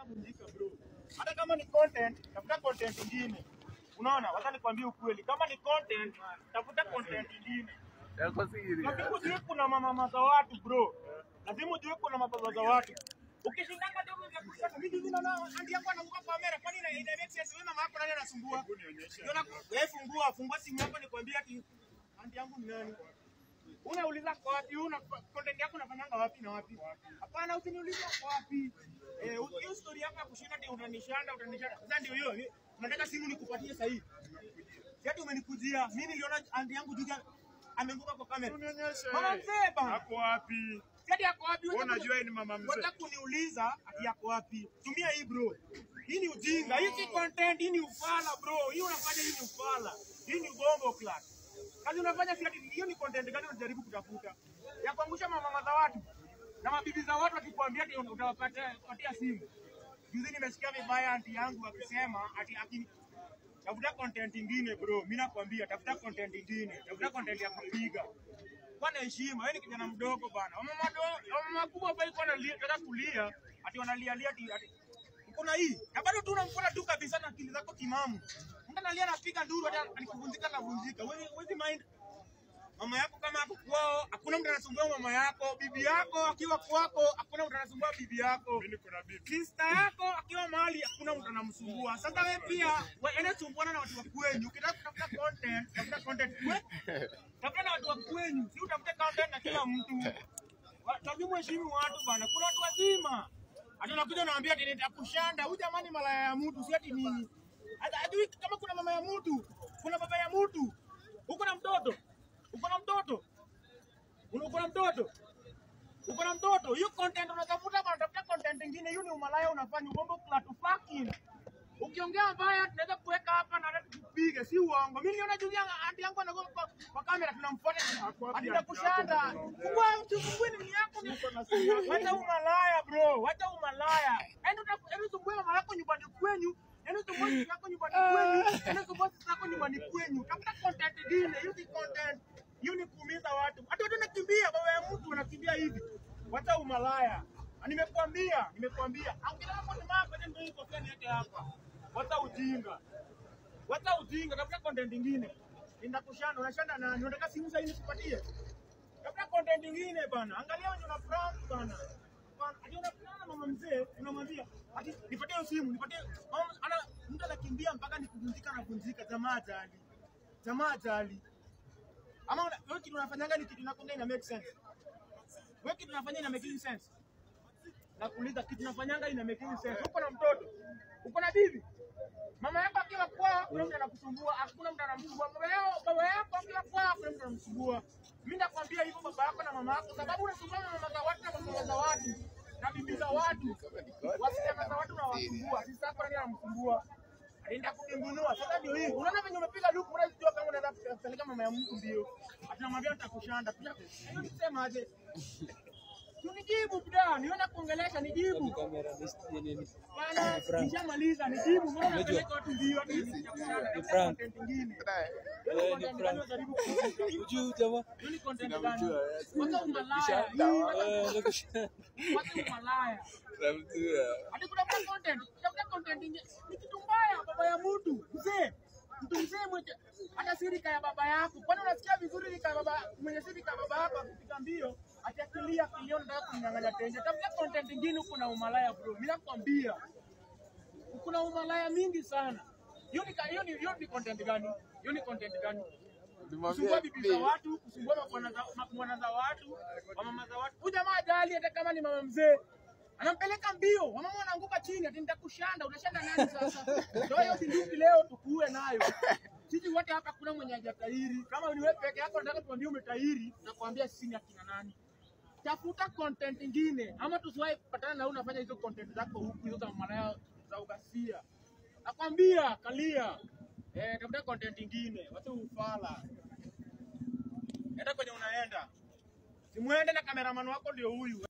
Ushavunjika bro. Hata kama ni content, tafuta content nyingine. Unaona, wacha nikwambie ukweli. Kama ni content, tafuta content nyingine. Yako serious. Lazima ujue kuna mama za watu bro. Lazima ujue kuna mababa za watu. Ukishindana ndio vya kushindana. Mimi juzi naona anti yangu anaanguka kwa kamera. Kwani ina make sense wewe mama yako nani anasumbua? Ndio na wewe fungua simu yako nikwambie ati anti yangu ni nani? Unauliza kwa wapi? Una content yako unafanyanga wapi na wapi? Hapana, usiniulize kwa wapi. Hiyo story yako ya kushinda ndio unanishanda. Sasa ndio hiyo. Unataka simu nikupatie sasa hivi. Si ati umenikujia. Mimi niliona anti yangu juzi ameanguka kwa kamera. Unionyeshe. Mama mzee bana. Ako wapi? Si ati ako wapi? Wewe unajua yeye ni mama mzee. Unataka kuniuliza ati yako wapi? Tumia hii bro. Hii ni ujinga. Hii si content, hii ni ufala bro. Hii unafanya hii ni ufala. Hii ni bongo class. Kazi unafanya si ati hiyo ni content gani unajaribu kutafuta? Ya kuangusha mama za watu na mabibi za watu akikwambia ati utawapatia simu. Juzi nimesikia vibaya anti yangu akisema ati tafuta content nyingine bro. Mimi nakwambia tafuta content nyingine. Tafuta content ya kupiga. Kwa na heshima, wewe ni kijana mdogo bana. Wamama kubwa hapa iko wanataka kulia, ati wanalia lia ati uko na hii. Na bado tu unamfuata tu kabisa na akili zako timamu. Mtu analia anapiga nduru hata alikuvunjika na vunjika. Wewe huwezi mind. Mama yako kama ako kwao, hakuna mtu anasumbua mama yako. Bibi yako akiwa kwako, hakuna mtu anasumbua bibi yako. Mimi niko na bibi. Sister yako akiwa mahali hakuna mtu anamsumbua. Sasa wewe pia wewe sumbuana na watu wa kwenyu. Ukitaka kutafuta content, tafuta content kwe. Tafuta na watu wa kwenyu, si utafute content na kila mtu. Lazima uheshimu watu bana. Kuna watu wazima. Hata unakuja unaambia ati nitakushanda. Huyu jamani malaya ya mtu, si ati nini. Hata ajui kama kuna mama ya mtu, kuna baba ya mtu. Uko na mtoto. Uko na mtoto. Uko na mtoto. Uko na mtoto. Hiyo content unatafuta bana, tafuta content nyingine. Hiyo ni umalaya unafanya ubombo kula tu fucking. Ukiongea mbaya tunaweza kuweka hapa na hata tukupige, si uongo. Mimi niliona juzi anti yangu anakuwa kwa kamera tunamfuata ati nakushanda. Fungua usifungue nini yako ni wacha umalaya bro, wacha umalaya. Enda usumbue mama yako nyumbani kwenyu. Enda usumbue sister yako nyumbani kwenyu. Enda usumbue sister yako nyumbani kwenyu. Tafuta content nyingine, hiyo si content. Hiyo ni kuumiza watu. Hata watu wanakimbia, baba ya mtu anakimbia hivi. Wacha umalaya. Nimekuambia. Ukitaka kunimaka kwenye ndio iko kofia niweke hapa. Wacha ujinga. Wacha ujinga, tafuta content nyingine. Nitakushanda, unashanda nani? Unataka simu sasa nikupatie? Tafuta content nyingine bana. Angalia wewe una prank bana. Bana, ati una prank mama mzee, unamwambia ati nipatie simu, nipatie. Mama ana mtu anakimbia mpaka nikuvunjika na vunjika jamaa jali. Jamaa jali. Ama wewe kitu unafanyanga ni kitu inakwenda ina make sense. Wewe kitu unafanya ina make sense. Nakuuliza kitu unafanyanga ina make sense. Uko na mtoto. Uko na bibi. Mama yako akiwa kwao hakuna mtu anakusumbua, hakuna mtu anamsumbua. Baba yako akiwa kwao hakuna mtu anamsumbua. Mimi nakwambia hivyo baba yako na mama yako sababu unasumbua mama za watu na baba za watu na bibi za watu. Wasichana za watu na wasumbua. Sisi yako nani anamsumbua? Anaenda kubingunua. Sasa ndio hii. Unaona venye umepiga luku unajua kama unaweza kupeleka mama ya mtu mbio. Atamwambia nitakushanda. Pia hiyo nisema aje? Tunijibu bda, niona kuongelesha nijibu. Bana, nishamaliza nijibu. Mbona unapeleka watu mbio hadi nitakushanda? Content nyingine. Ni prank. Ujui jamaa. Ni content gani? Wacha umalaya. Wacha umalaya. Hadi kuna content, tafuta content nyingine. Ni kitu mbaya baba ya mtu, mzee. Mtu mzee mwenye hata sirika ya baba yako. Kwani unasikia vizuri rika baba mwenye sirika baba yako akipiga mbio, atiakilia kilio nataka kumnyang'anya tenje. Tafuta content nyingine huko na umalaya bro. Mimi nakwambia. Uko na umalaya mingi sana. Hiyo ni content gani? Hiyo ni content gani? Kusumbua bibi za watu, kusumbua mabwana za watu, mama za watu. Huyu jamaa ajali hata kama ni mama mzee. Anampeleka mbio, mama anaanguka chini ati nitakushanda, unashanda nani sasa? Ndio hiyo bunduki leo tukuue nayo. Sisi wote hapa kuna mwenye hajatahiri. Kama ni wewe peke yako unataka tuambie umetahiri, nakwambia sisi ni akina nani. Tafuta content nyingine ama tusiwahi kupatana na wewe unafanya hizo content zako huku hizo za malaya za ugasia. Nakwambia kalia. Tafuta content nyingine, wacha ufala. Enda kwenye unaenda. Simuende na cameraman wako ndio huyu.